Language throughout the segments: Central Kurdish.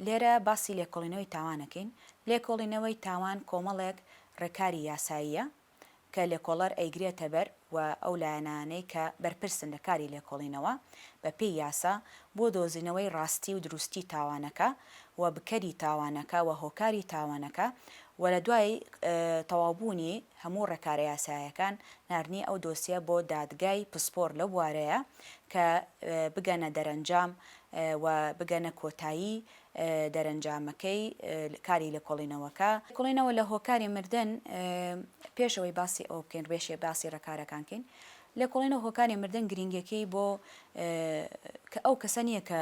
لێرە باسی لێکۆڵینەوەی تاوان ئەکەین، لێکۆڵینەوەی تاوان کۆمەڵێک ڕێکاری یاساییە کە لێکۆڵەر ئەیگرێتە بەر و ئەو لایەنانەی کە بەرپرسن لە کاری لێکۆڵینەوە بە پێی یاسا بۆ دۆزینەوەی ڕاستی و دروستی تاوانەکە و بکەری تاوانەکە و هۆکاری تاوانەکە و لە دوای تەواوبوونی هەموو ڕێکارە یاسایەکان ناردنی ئەو دۆسیە بۆ دادگای پسپۆر لەو بوارەیە کە بگەنە دەرەنجام و بگەنە کۆتایی دەرەنجامەکەی کاری لێکۆڵینەوەکە. لێکۆڵینەوە لە هۆکاری مردن، پێش ئەوەی باسی ئەوە بکەین ڕێشێ باسی ڕێکارەکان کەین، لێکۆڵینەوە هۆکاری مردن گرینگیەکەی بۆ کە ئەو کەسە نییە کە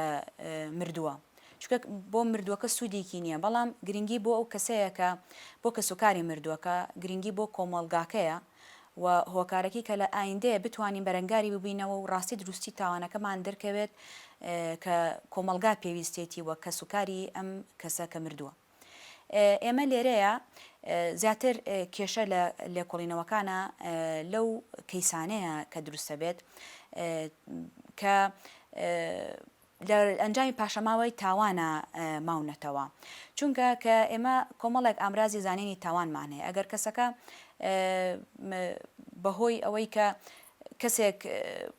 مردووە، چونکە بۆ مردووەکە سوودێکی نییە، بەڵام گرینگی بۆ ئەو کەسەیە کە بۆ کەسوکاری مردووەکە، گرینگی بۆ کۆمەڵگاکەیە و هۆکارەکەی کە لە ئایندەیە بتوانین بەرەنگاری ببینەوە و ڕاستی دروستی تاوانەکەمان دەرکەوێت کە کۆمەڵگا پێویستێتی و کەسوکاری ئەم کەسە کە مردووە. ئێمە لێرەیە زیاتر کێشە لە لێکۆڵینەوەکانە لەو کەیسانەیە کە دروستە بێت کە لە ئەنجامی پاشەماوەی تاوانە ماونەتەوە چونکە کە ئێمە کۆمەڵێک ئامرازی زانینی تاوانمان هەیە ئەگەر کەسەکە بەهۆی ئەوەی کە کەسێک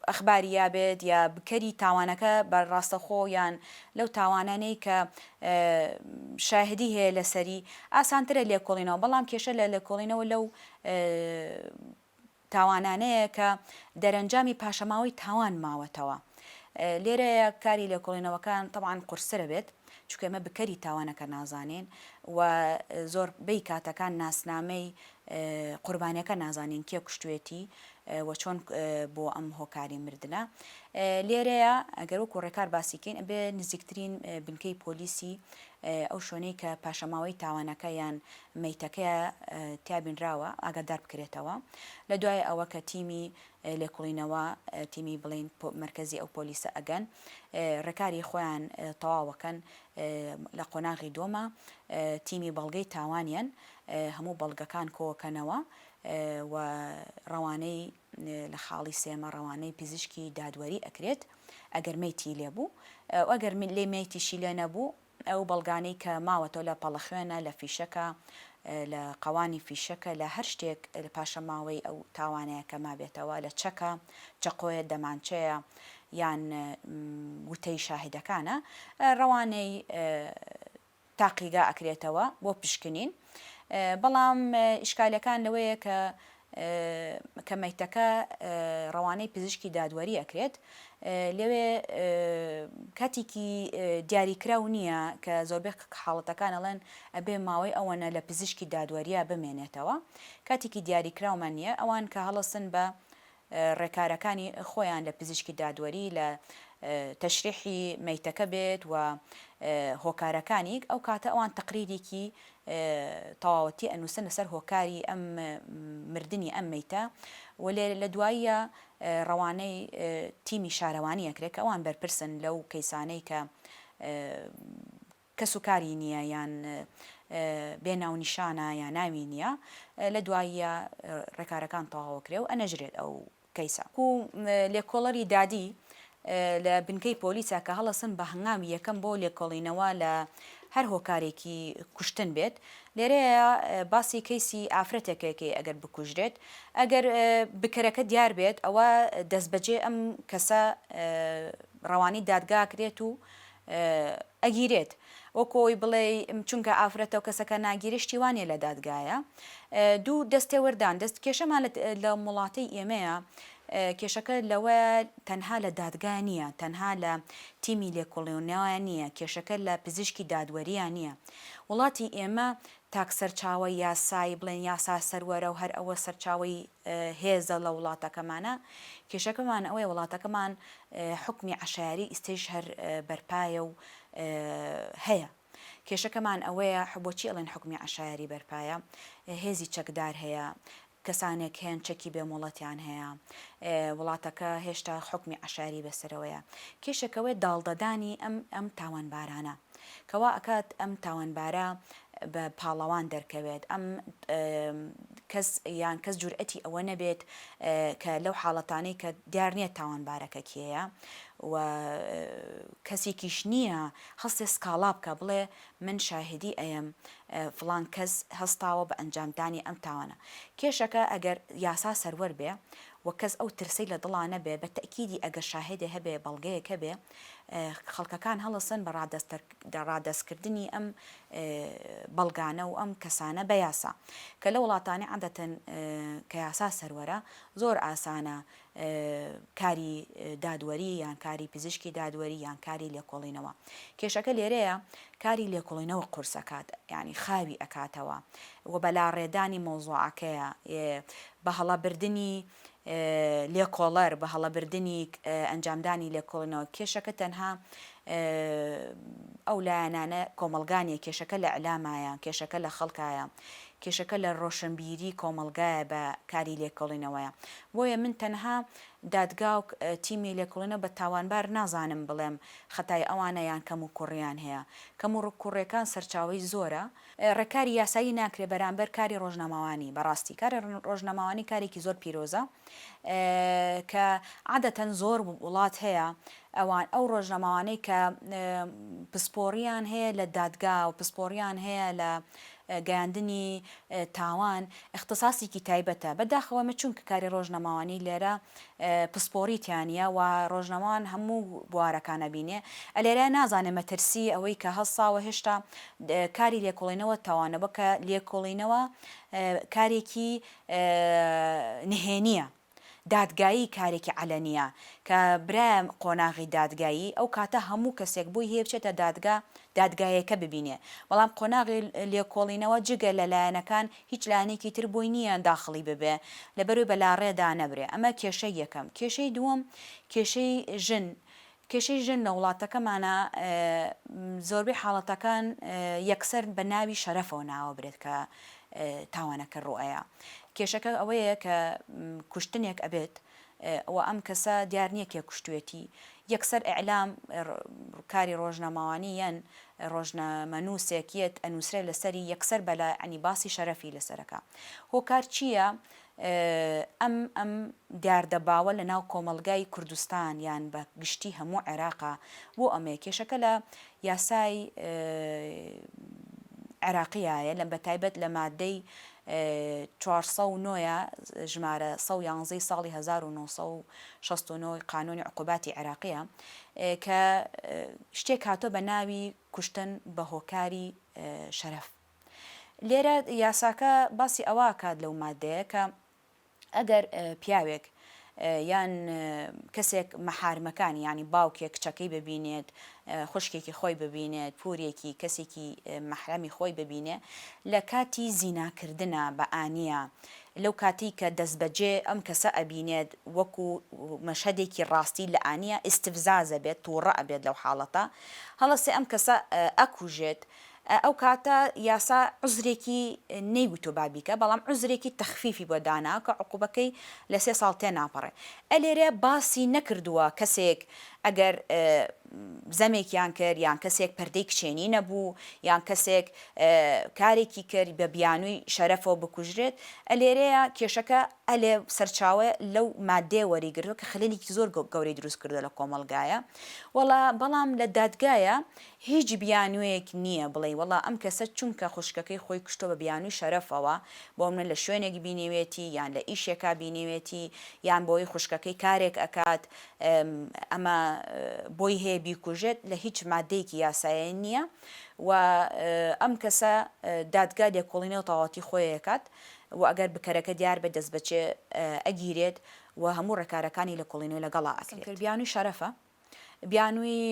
ئەخباری یابێت یا بکەری تاوانەکە بە ڕاستەخۆ یان لەو تاوانانەی کە شاهدی هەیە لەسەری ئاسانترە لێکۆڵینەوە بەڵام کێشە لە لێکۆڵینەوە لەو تاوانانەیە کە دەرەنجامی پاشەماوەی تاوان ماوەتەوە. لێرەیە کاری لێکۆڵینەوەکان تەبعەن قورسترە بێت، چونکە ئێمە بکەری تاوانەکە نازانین و زۆر بەی کاتەکان ناسنامەی قوربانیەکە نازانین کێ کوشتوێتی و چۆن بۆ ئەم هۆکاری مردنە. لێرەیە ئەگەر وەکو ڕێکار باسی کەین ئەبێ نزیکترین بنکەی پۆلیسی ئەو شوێنەی کە پاشەماوەی تاوانەکە یان مەیتەکەیە تیا بینراوە ئاگادار بکرێتەوە لە دوای ئەوە کە تیمی لێکوڵینەوە تیمی بڵین مەرکەزی ئەو پۆلیسە ئەگەن ڕێکاری خۆیان تەواوەکەن لە قۆناغی دۆما تیمی بەڵگەی تاوانیان هەموو بەڵگەکان کۆکەنەوە و ڕەوانەی لە خاڵی سێمە ڕەوانەی پزیشکی دادوەری ئەکرێت ئەگەر مەیتی لێ بوو و ئەگەر لێ مەیتیشی لێ نەبوو ئەو بەڵگانەی کە ماوەتەوە لە پەڵەخوێنە، لە فیشەکە، لە قەوانی فیشەکە، لە هەر شتێک لە پاشەماوەی ئەو تاوانەیە کە مابێتەوە، لە چەکە، چەقۆیە، دەمانچەیە یان وتەی شاهیدەکانە، ڕەوانەی تاقیگا ئەکرێتەوە بۆ پشکنین. بەڵام ئیشکالەکان لەوەیە کە کە مەیتەکە ڕەوانەی پزیشکی دادوەری ئەکرێت لەوێ کاتێکی دیاریکراو نییە کە زۆربەی حاڵەتەکان ئەڵێن ئەبێ ماوەی ئەوەنە لە پزیشکی دادوەریە بمێنێتەوە کاتێکی دیاریکراومان نییە ئەوان کە هەڵەسن بە ڕێکارەکانی خۆیان لە پزیشکی دادوەری لە تەشریحی مەیتەکە بێت و هۆکارەکانی ئەو کاتە ئەوان تەقریرێکی تەواوەتی ئەنووسن لەسەر هۆکاری ئەم مردنی ئەم مەیتە و لێ لە دواییە ڕەوانەی تیمی شارەوانی ئەکرێت کە ئەوان بەرپرسن لەو کەیسانەی کە کەس و کاری نییە یان بێ ناونیشانە یا ناوی نییە لە دواییە ڕێکارەکان تەواوەکرێ و ئەنێژرێت ئەو کەیسە. و لێکۆڵەری دادی لە بنکەی پۆلیسە کە هەڵەسن بە هەنگاوی یەکەم بۆ لێکۆڵینەوە لە هەر هۆکارێکی کوشتن بێت لێرەیە باسی کەیسی ئافرەتێکەکەی ئەگەر بکوژرێت ئەگەر بکەرەکە دیار بێت ئەوە دەستبەجێ ئەم کەسە ڕەوانی دادگا کرێت و ئەگیرێت وەکو ئەوەی بڵێی چونکە ئافرەتە و کەسەکە ناگیرێ شتی وا نیە لە دادگایە دوو دەستێوەردان دەست کێشەمان لە وڵاتەی ئێمەیە کێشەکە لەوە تەنها لە دادگا نییە تەنها لە تیمی لێکۆڵێنەوە نییە کێشەکە لە پزیشکی دادوەریە نییە وڵاتی ئێمە تاک سەرچاوەی یاسایی بڵێن یاسا سەروەرە و هەر ئەوە سەرچاوەی هێزە لە وڵاتەکەمانە، کێشەکەمان ئەوەیە وڵاتەکەمان حوکمی عەشایەری ئیستەیش هەر بەرپایە و هەیە. کێشەکەمان ئەوەیە بۆچی ئەڵێن حوکمی عەشایەری بەرپایە؟ هێزی چەکدار هەیە، کەسانێک هەن چەکی بێ مۆڵەتیان هەیە، وڵاتەکە هێشتا حوکمی عەشایەری بەسەرەوەیە. کێشەکە ئەوەیە داڵدەدانی ئەم ئەم تاوانبارانە. کە وا ئەکات ئەم تاوانبارە بە پاڵەوان دەرکەوێت، ئەم کەس یان کەس جورئەتی ئەوە نەبێت کە لەو حاڵەتانەی کە دیار نییە تاوانبارەکە کێیە و کەسێکیش نییە هەستێ سکاڵا بکا بڵێ من شاهیدی ئەیەم فڵان کەس هەستاوە بە ئەنجامدانی ئەم تاوانە. کێشەکە ئەگەر یاسا سەروەر بێ و کەس ئەو ترسەی لە دڵا نەبێ بە تەئکیدی ئەگەر شاهێدێ هەبێ بەڵگەیەک هەبێ خەڵکەکان هەڵەسن بە ڕادەستکردنی ئەم بەڵگانە و ئەم کەسانە بە یاسا کە لە وڵاتانی عادەتەن کە یاسا سەروەرە زۆر ئاسانە کاری دادوەری یان کاری پزیشکی دادوەری یان کاری لێکۆڵینەوە. کێشەکە لێرەیە کاری لێکۆڵینەوە قورس ئەکات یانی خاوی ئەکاتەوە و بە لاڕێدانی مەوزوعەکەیە بە هەڵە بردنی لێکۆڵەر بە هەڵە بردنی ئەنجامدانی لێکۆڵینەوە کێشەکە تەنها ئەو لایەنانە کۆمەڵگا نیە کێشەکە لە ئیعلامایە کێشەکە لە خەڵکایە کێشەکە لە ڕۆشنبیری کۆمەڵگایە بە کاری لێکۆڵینەوەیە بۆیە من تەنها دادگا و تیمی لێکۆڵینەوە بە تاوانبار نازانم بڵێم خەتای ئەوانە یان کەموکوڕیان هەیە کەموڕکوڕیەکان سەرچاوەی زۆرە ڕێکاری یاسایی ناکرێ بەرامبەر کاری ڕۆژنامەوانی بەڕاستی کاری ڕۆژنامەوانی کارێکی زۆر پیرۆزە کە عادەتەن زۆر وڵات هەیە ئەوان ئەو ڕۆژنامەوانەی کە پسپۆڕیان هەیە لە دادگا و پسپۆڕیان هەیە لە گەیاندنی تاوان ئیختساسێکی تایبەتە بەداخەوە ئێمە چونکە کاری ڕۆژنامەوانی لێرە پسپۆڕی تیا نییە و ڕۆژنامەوان هەموو بوارەکان ئەبینێ ئەلێرە نازانێ مەترسی ئەوەی کە هەڵساوە هێشتا کاری لێکۆڵینەوە تەوانەوە کە لێکۆڵینەوە کارێکی نهێنییە دادگایی کارێکی عەلەنییە، کە برایە قۆناغی دادگایی ئەو کاتە هەموو کەسێک بۆی هەیە بچێتە دادگا دادگایەکە ببینێ، بەڵام قۆناغی لێکۆڵینەوە جگە لە لایەنەکان هیچ لایەنێکی تر بۆی نییە داخڵی ببێ لەبەرئەوەی بە لاڕێدا نەبرێ ئەمە کێشەی یەکەم. کێشەی دووەم کێشەی ژن کێشەی ژن لە وڵاتەکەمانا زۆربەی حاڵەتەکان یەکسەر بە ناوی شەرەفەوە ناوەبرێت کە تاوانەکە ڕوئەیا. کێشەکە ئەوەیە کە کوشتنێک ئەبێت و ئەم کەسە دیار نییە کێ کوشتوێتی، یەکسەر ئیعلام کاری ڕۆژنامەوانی یان ڕۆژنامەنووسێک یەت ئەنووسرێ لەسەری یەکسەر بەلا یانی باسی شەرەفی لەسەرەکا. هۆکار چییە؟ ئەم ئەم دیاردە باوە لە ناو کۆمەڵگای کوردستان یان بە گشتی هەموو عێراقا بۆ ئەمەیە کێشەکە لە یاسای عێراقیایە لەم بە تایبەت لە مادەی 409 ژمارە 111 ساڵی 1969 قانونی عقوباتی عێراقیە کە شتێک هاتۆ بە ناوی کوشتن بە هۆکاری شەرەف لێرە یاساکە باسی ئەوە ئەکات لەو مادەیە کە ئەگەر پیاوێک یان کەسێک مەحارمەکانی یانی باوکێک کچەکەی ببینێت خوشکێکی خۆی ببینێت پورێکی کەسێکی مەحرەمی خۆی ببینێ لە کاتی زیناکردنا بە ئانیە لەو کاتی کە دەستبەجێ ئەم کەسە ئەبینێت وەکو مەشهەدێکی ڕاستی لە ئانیە ئیستفزازە بێت تووڕە ئەبێت لەو حاڵەتە هەڵەسێ ئەم کەسە ئەکوژێت ئەو کاتە یاسا عوزرێکی نەیوتوە با بیکا بەڵام عوزرێکی تەخفیفی بۆ دانا کە عقوبەکەی لە سێ ساڵ تێناپەڕێ ئەلێرە باسی نەکردوە کەسێک ئەگەر زەمێکیان کرد یان کەسێک پەردەی کچێنی نەبوو یان کەسێک کارێکی کرد بە بیانووی شەرەفەوە بکوژرێت ئەلێرەیە کێشەکە ئەلێ سەرچاوە لەو مادەیە وەریگرتوە کە خللێکی زۆر گەورەی دروست کردوە لە کۆمەڵگایە وەڵا بەڵام لە دادگایە هیچ بیانوویەک نییە بڵێی وەڵا ئەم کەسە چونکە خوشکەکەی خۆی کوشتوە بە بیانووی شەرەفەوە، بۆ منە لە شوێنێک بینیوێتی یان لە ئیشێکا بینیوێتی یان بۆی خوشکەکەی کارێک ئەکات ئەمە بۆی هەیە بیکوژێت لە هیچ مادەیەکی یاسایە نییە و ئەم کەسە دادگا لێکۆڵینەوە تەواوەتی خۆی ئەکات و ئەگەر بکەرەکە دیار بێت دەستبەجێ ئەگیرێت و هەموو ڕێکارەکانی لێکۆڵینەوەی لەگەڵا ئەکرێت. بیانووی شەرەفە بیانووی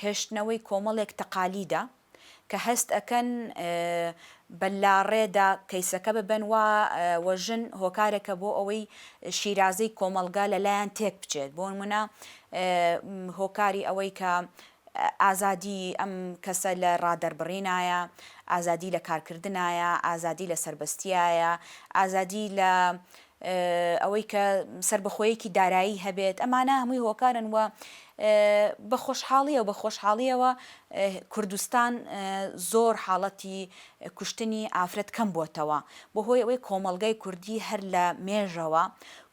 هێشتنەوەی کۆمەڵێک تەقالیدە کە هەست ئەکەن بە لاڕێدا کەیسەکە ببەن وا وە ژن هۆکارێکە بۆ ئەوەی شیرازەی کۆمەڵگا لە لایان تێک بچێت بۆ نمونە هۆکاری ئەوەی کە ئازادی ئەم کەسە لە ڕادەربڕینایە ئازادی لە کارکردنایە ئازادی لە سەربەستیایە ئازادی لە ئەوەی کە سەربەخۆیەکی دارایی هەبێت، ئەمانە هەمووی هۆکارن و بە خۆشحاڵیەوە بە خۆشحاڵیەوە کوردستان زۆر حاڵەتی کوشتنی ئافرەت کەم بۆتەوە بەهۆی ئەوەی کۆمەڵگای کوردی هەر لە مێژەوە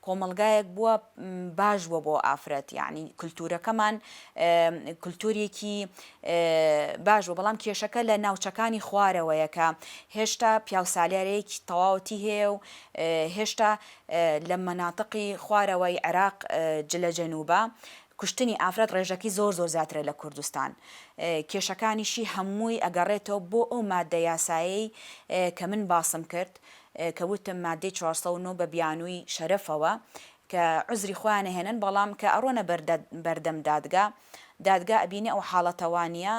کۆمەڵگایەک بووە باش بووە بۆ ئافرەت یعنی کلتورەکەمان کلتورێکی باش بوو بەڵام کێشەکە لە ناوچەکانی خوارەوەیە کە هێشتا پیاوسالارێکی تەواوەتی هەیە و هێشتا لە مەناتقی خوارەوەی عێراق جلە جەنوبە کوشتنی ئافرەت ڕێژەکەی زۆر زۆر زیاترە لە کوردستان کێشەکانیشی هەمووی ئەگەڕێتەوە بۆ ئەو مادە یاسایەی کە من باسم کرد کە وتم مادەی 409 بە بیانووی شەرەفەوە کە عوزری خۆیان ئەهێنن بەڵام کە ئەڕۆنە بەردەم دادگا دادگا ئەبینێ ئەو حاڵەتە وانیە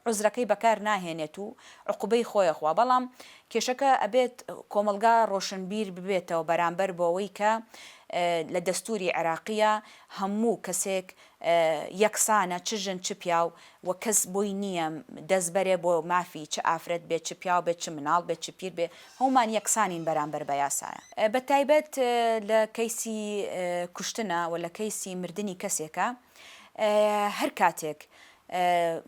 عوزرەکەی بەکار ناهێنێت و عقوبەی خۆی ئەخوا بەڵام کێشەکە ئەبێت کۆمەڵگا ڕۆشنبیر ببێتەوە بەرامبەر بەوەی کە لە دەستوری عێراقیە هەموو کەسێک یەکسانە چ ژن چ پیاو و کەس بۆی نییە دەست بەرێ بۆ مافی چ ئافرەت بێت چ پیاو بێت چ مناڵ بێت چ پیر بێ هەموومان یەکسانین بەرامبەر بە یاسایە. بە تایبەت لە کەیسی کوشتنە و لە کەیسی مردنی کەسێکە هەر کاتێک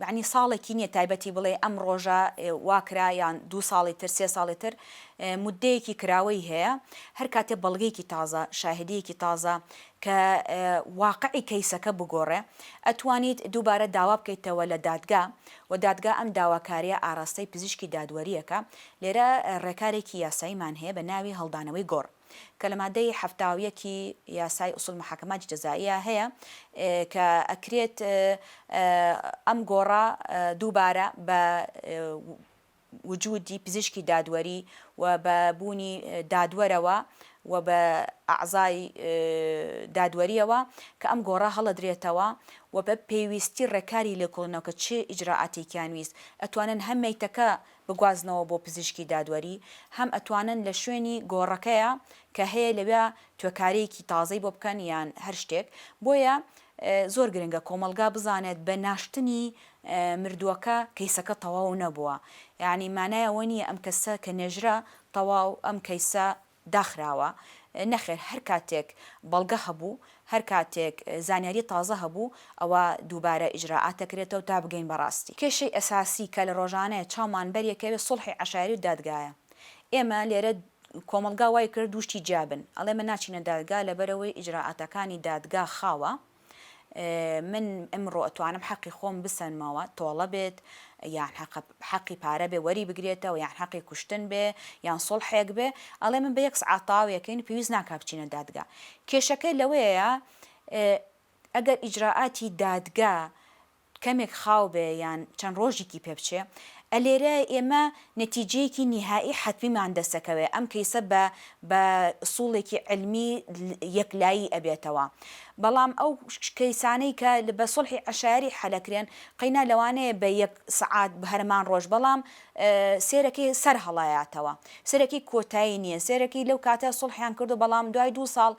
یانی ساڵێکی نییە تایبەتی بڵێ ئەم ڕۆژە وا کرا یان دوو ساڵی تر سێ ساڵی تر مدەیەکی کراوەی هەیە هەر کاتێ بەڵگەیەکی تازە شاهدیەکی تازە کە واقعی کەیسەکە بگۆڕێ ئەتوانیت دووبارە داوا بکەیتەوە لە دادگا و دادگا ئەم داواکاریە ئاراستەی پزیشکی دادوەریەکە لێرە ڕێکارێکی یاساییمان هەیە بە ناوی هەڵدانەوەی گۆڕ کە لە مادەی 71 ی یاسای اصول محاکمات جزائیە هەیە کە ئەکرێت ئەم گۆڕە دووبارە بە وجودی پزیشکی دادوەری و بە بوونی دادوەرەوە و بە ئەعزای دادوەریەوە کە ئەم گۆڕە هەڵەدرێتەوە و بە پێویستی ڕێکاری لێکۆڵینەوە کە چ ئیجرائاتێکیان ویست ئەتوانن هەم مەیتەکە بگوازنەوە بۆ پزیشکی دادوەری هەم ئەتوانن لە شوێنی گۆڕەکەیا کە هەیە لەوێ توێکارێکی تازەی بۆ بکەن یان هەر شتێک بۆیە زۆر گرنگە کۆمەڵگا بزانێت بە ناشتنی مردووەکە کەیسەکە تەواو نەبووە یانی مانای ئەوە نییە ئەم کەسە کە نێژرا تەواو ئەم کەیسە داخراوە نەخێر هەر کاتێک بەڵگە هەبوو هەر کاتێک زانیاری تازە هەبوو ئەوە دووبارە ئیجرائات دەکرێتەوە تا بگەین بە ڕاستی. کێشەی ئەساسی کە لە ڕۆژانەیە چاومان بەریەکەوێ سوڵحی عەشایەری و دادگایە ئێمە لێرە کۆمەڵگا وای کرد دوو شتی جیا بن ئەڵێ من ناچینە دادگا لەبەرئەوەی ئیجرائاتەکانی دادگا خاوە من ئمڕۆ ئەتوانم حەقی خۆم بسەنمەوە تۆڵە بێت یان حەقە حەقی پارە بێ وەری بگرێتەوە یان حەقی کوشتن بێ یان سوڵحێک بێ ئەڵێ من بە یەک سەعات تەواویەکەین پێویست ناکا بچینە دادگا کێشەکە لەوەیە ئەگەر ئیجرائاتی دادگا کەمێک خاو بێ یان چەند ڕۆژیکی پێ بچێ ئەلێرە ئێمە نەتیجەیەکی نیهائی حەتمیمان دەسەکەوێ ئەم کەیسە بە بە ئسوڵێکی عیلمی یەکلایی ئەبێتەوە بەڵام ئەو کەیسانەی کە بە سوڵحی عەشایەری حەلەکرێن قەینا لەوانەیە بە یەک سەعات هەرمان ڕۆژ بەڵام سێرەکەی سەر هەڵایاتەوە سێرەکەی کۆتایی نییە سێرەکەی لەو کاتە سوڵحیان کردو بەڵام دوای دوو ساڵ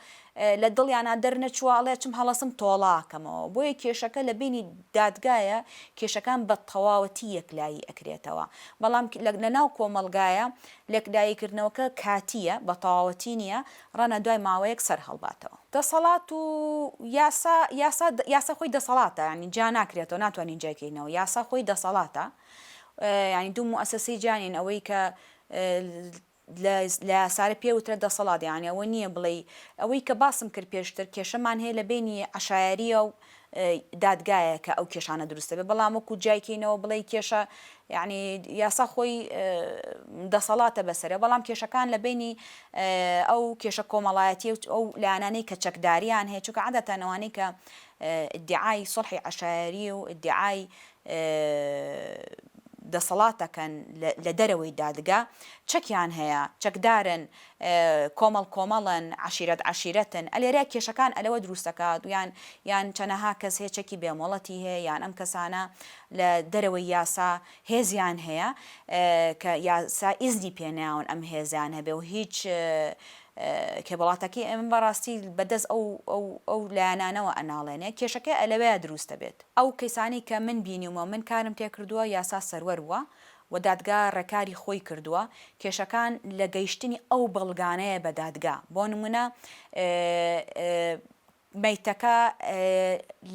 لە دڵیانا دەرنەچووە ئەڵێ ئەچم هەڵەسم تۆڵە ئەکەمەوە بۆیە کێشەکە لە بەینی دادگایە کێشەکان بە تەواوەتی یەکلایی ئەکرێتەوە بەڵام لە ناو کۆمەڵگایە لێکلایی کردنەوەکە کاتییە بە تەواوەتی نییە ڕەنە دوای ماوەیەک سەر هەڵباتەوە. دەسەڵات و یاسا یاسا یاسا خۆی دەسەڵاتە یانی جیا ناکرێتەوە ناتوانین جیای کەینەوە یاسا خۆی دەسەڵاتە یانی دوو موئەسەسەی جیا نین ئەوەی کە لە یاسارە پێ وترە دەسەڵات یانی ئەوە نییە بڵێی ئەوەی کە باسم کرد پێشتر کێشەمان هەیە لە بەینی عەشایەریە و دادگایە کە ئەو کێشانە دروست دەبێت بەڵام وەکو جیای کەینەوە بڵێی کێشە یعنی یاسا خۆی دەسەڵاتە بەسەرە بەڵام کێشەکان لە بینی ئەو کێشە کۆمەڵایەتی و ئەو لایەنانەی کە چەکداریان هەیە چونکە عادەتەن ئەوانەی کە ئیدعای سوڵحی عەشایەری و ئیدعای دەسەڵاتەکەن لە دەرەوەی دادگا چەکیان هەیە چەکدارن کۆمەڵ کۆمەڵن عەشیرەت عەشیرەتن ئەلێرە کێشەکان ئەلەوە دروست دەکات یان یان چەنەها کەس هەیە چەکی بێ مۆڵەتی هەیە یان ئەم کەسانە لە دەرەوەی یاسا هێزیان هەیە کە یاسا ئیزنی پێ ناون ئەم هێزیان هەبێ و هیچ کێ وڵاتەکەی ئێمە بەڕاستی بەدەست ئەو ئەو ئەو لایەنانەوە ئەناڵێنێ کێشەکە ئەلەوەیە دروست دەبێت. ئەو کەیسانەی کە من بینیومە و من کارم تێکردووە یاسا سەروەر بووە و دادگا ڕێکاری خۆی کردووە، کێشەکان لە گەیشتنی ئەو بەڵگانەیە بە دادگا، بۆ نموونە. مەیتەکە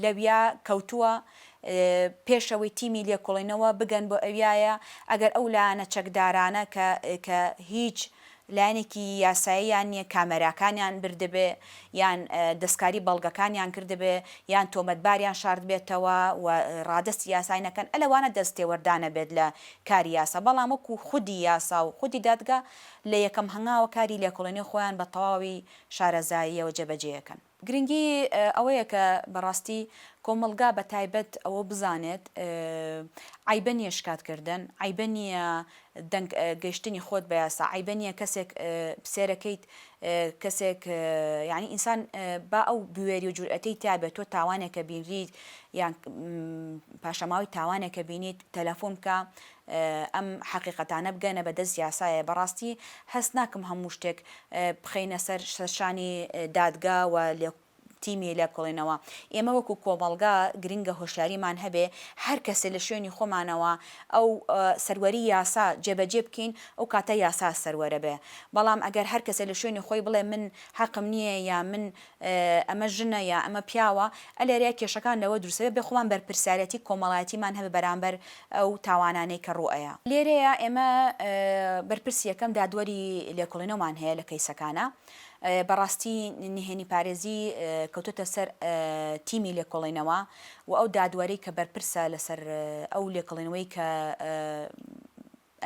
لەویا کەوتووە پێشەوەی تیمی لێکۆڵینەوە بگەن بۆ ئەویایە ئەگەر ئەو لایەنە چەکدارانە کە کە هیچ لایەنێکی یاساییان نییە کامێراکانیان بردبێ یان دەستکاری بەڵگەکانیان کردبێ یان تۆمەتباریان شاردبێتەوە و ڕادەستی یاسای نەکەن ئەلەوانە دەست تێوەردانەبێت لە کاری یاسا بەڵام وەکو خودی یاسا و خودی دادگا لە یەکەم هەنگاوە کاری لێکۆڵینەوەی خۆیان بە تەواوی شارەزاییەوە جێبەجێ ئەکەن. گرنگی ئەوەیە کە بەڕاستی کۆمەڵگا بە تایبەت ئەوە بزانێت عەیبە نییە شکات کردن، عەیبە نییە دەنگ گەیشتنی خۆت بە یاسا، عەیبە نییە کەسێک سێرەکەیت کەسێک یانی ئینسان با ئەو بوێری و جورئەتەی تیابێت تۆ تاوانێکە بینریت یان پاشەماوەی تاوانێکە بینیت تەلەفۆن بکە ئەم حەقیقەتانە بگەنە بە دەست یاسایە بەڕاستی هەست ناکەم هەموو شتێک بخەینە سەر سەرشانی دادگا و تیمی لێکۆڵینەوە ئێمە وەکو کۆمەڵگا گرنگە هۆشیاریمان هەبێ هەر کەسێ لە شوێنی خۆمانەوە ئەو سەروەری یاسا جێبەجێ بکەین ئەو کاتە یاسا سەروەرە بێ بەڵام ئەگەر هەر کەسێ لە شوێنی خۆی بڵێ من حەقم نییە یا من ئەمە ژنە یا ئەمە پیاوە، ئەلێرەیا کێشەکان لەوە دروست ئەبێ خۆمان بەرپرسیارێتی کۆمەڵایەتیمان هەبێ بەرامبەر ئەو تاوانانەی کە ڕوو ئەیا. لێرەیا ئێمە بەرپرسی یەکەم دادوەری لێکۆڵینەوەمان هەیە لە کەیسەکانا، بەڕاستی نهێنی پارێزی کەوتۆتە سەر تیمی لێکۆڵینەوە و ئەو دادوەرەی کە بەرپرسە لەسەر ئەو لێکڵینەوەی کە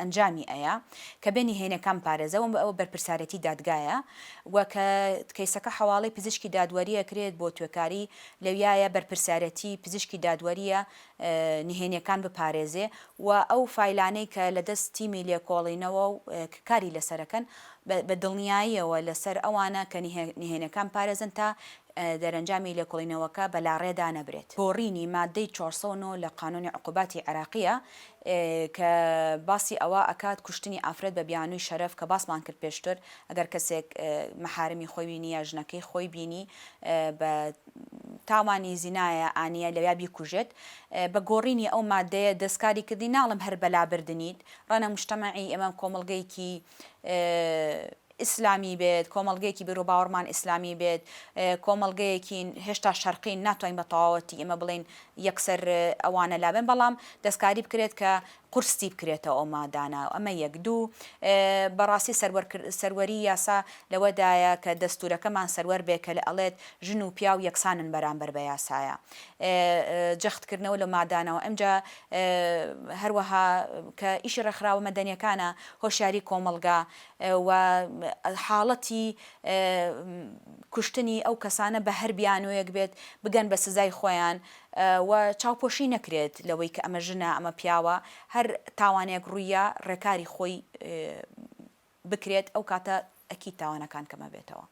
ئەنجامی ئەیا کە بێ نهێنیەکان بپارێزێ و ئەوە بەرپرسارێتی دادگایە و کە کەیسەکە حەواڵەی پزیشکی دادوەری ئەکرێت بۆ توێکاری لەویایە بەرپرسارێتی پزیشکی دادوەریە نهێنیەکان بپارێزێ و ئەو فایلانەی کە لە دەست تیمی لێکۆڵینەوە و کاری لەسەرەکەن بە دڵنیاییەوە لەسەر ئەوانە کە نهێنیەکان بپارێزن تا دەرەنجامی لێکۆڵینەوەکە بە لاڕێدا نەبرێت. گۆڕینی ماددەی 409 لە قانونی عقوباتی عێراقیە کە باسی ئەوە ئەکات کوشتنی ئافرەت بە بیانووی شەرەف کە باسمان کرد پێشتر ئەگەر کەسێک مەحارمی خۆی بینی یا ژنەکەی خۆی بینی بە تاوانی زینایە ئانیە لەویا بیکوژێت بە گۆڕینی ئەو مادەیە دەستکاری کردنی ناڵم هەر بە لابردنیت ڕەنە مجتەمەعی ئێمە کۆمەڵگەیەکی ئیسلامی بێت، کۆمەڵگەیەکی بیروباوەڕمان ئیسلامی بێت، کۆمەڵگەیەکین هێشتا شەرقین ناتوانین بە تەواوەتی ئێمە بڵێین یەکسەر ئەوانە لابەن، بەڵام دەستکاری بکرێت کە قورستی بکرێتەوە ئەو مادانە، ئەمە یەک. دوو، بەڕاستی سەروەری یاسا لەوەدایە کە دەستوورەکەمان سەروەر بێ کە ئەڵێت ژن و پیاو یەکسانن بەرامبەر بە یاسایە. جەختکردنەوە لەو مادانەوە. ئمجا هەروەها کە ئیشی ڕێکخراوە مەدەنیەکانە هۆشیاری کۆمەڵگا و حاڵەتی کوشتنی ئەو کەسانە بە هەر بیانوویەک بێت بگەن بە سزای خۆیان و چاوپۆشی نەکرێت لەوەی کە ئەمە ژنە ئەمە پیاوە هەر تاوانێک ڕووییا ڕێکاری خۆی بکرێت ئەو کاتە ئەکید تاوانەکان کەمەبێتەوە.